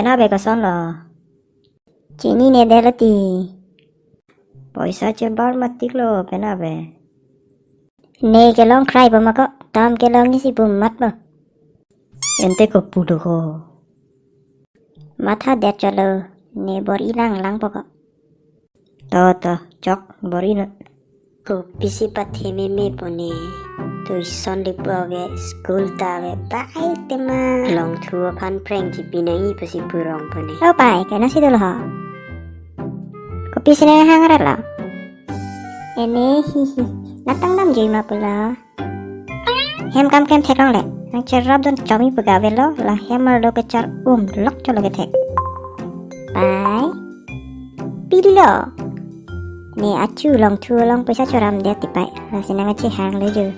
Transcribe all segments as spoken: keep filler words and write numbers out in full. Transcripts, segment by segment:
Ave kosonlo? Chinine detlo ti. Poisa chebar matiklo pen ave. Ne kelong krai po ma ko, tam kelong isi pu mat po. Ante kopulo ko? Mathadet chotlo, ne bor-i lang lang po ko. To to, chok bor-i non. Kopisi pathe meme po ne. Tuition le pu ave, school ta ave, bai tema longthu aphan prank chipi nangji pusi purong po ne. O pai, kena si dolo ho. Kopisi nang hang rat lo? Ene, hihi. Natang dam jui ma pulo. Hem kam klem theklongle. Nang cherap dun chomi pu ga avelo, la hem arlo kechar um lok cholo kethek. Pai. Pilo. Ne achu longthu along poisa choramdet ti pai. Lasi nang achi hanglo jo.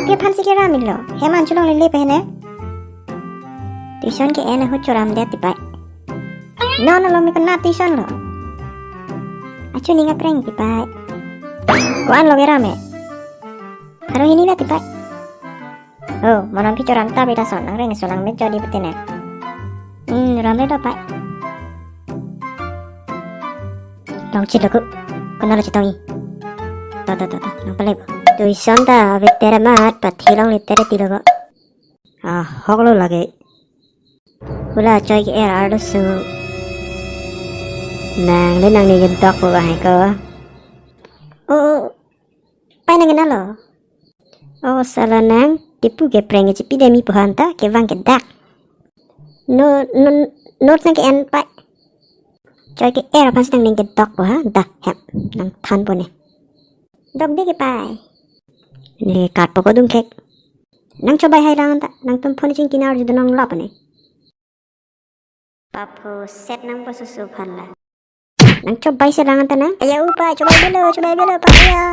Ke aphansi keram-ilo. Hem an cholonglele pen ne. Tuition ke-en ahut choramdet ti pai. Non alo mi kena tuition lo. Achu ning apreng ti pai. Ko-an lo keram e? Pharo hini vet ti pai. O, mo non phi choram ta pi ta son, nang reng solang me chodi pute ne. Hmm, ram le do pai. Longchit lo ko. Konat lo chetong-i? To to to to, nang pale bo. Tuition ta ave tere mat, pathe longle tere ti lo ko. Ahok lo lake. Hula choi ke-er arloso. Nang le nangning kedok po bahai ko. O, o, pai nang kenalo? O sala nang, tipu ke prank chipi demi po han ta, kevang ke dak. No, no, notes nang ke-en pai. Choi ke-er aphansi nangning kedok po ha, dak hem, nangthan po ne. Dokde ke pai. Ne kat po ko dungkhek. Nang chobai hai lang ta, nangtum phone chingki nang arju dunong lo po ne. Papho set nang po susu phan la. Nang chobai se lang ta nang. Aya upa, chobai belo, chobai belo, pa ya.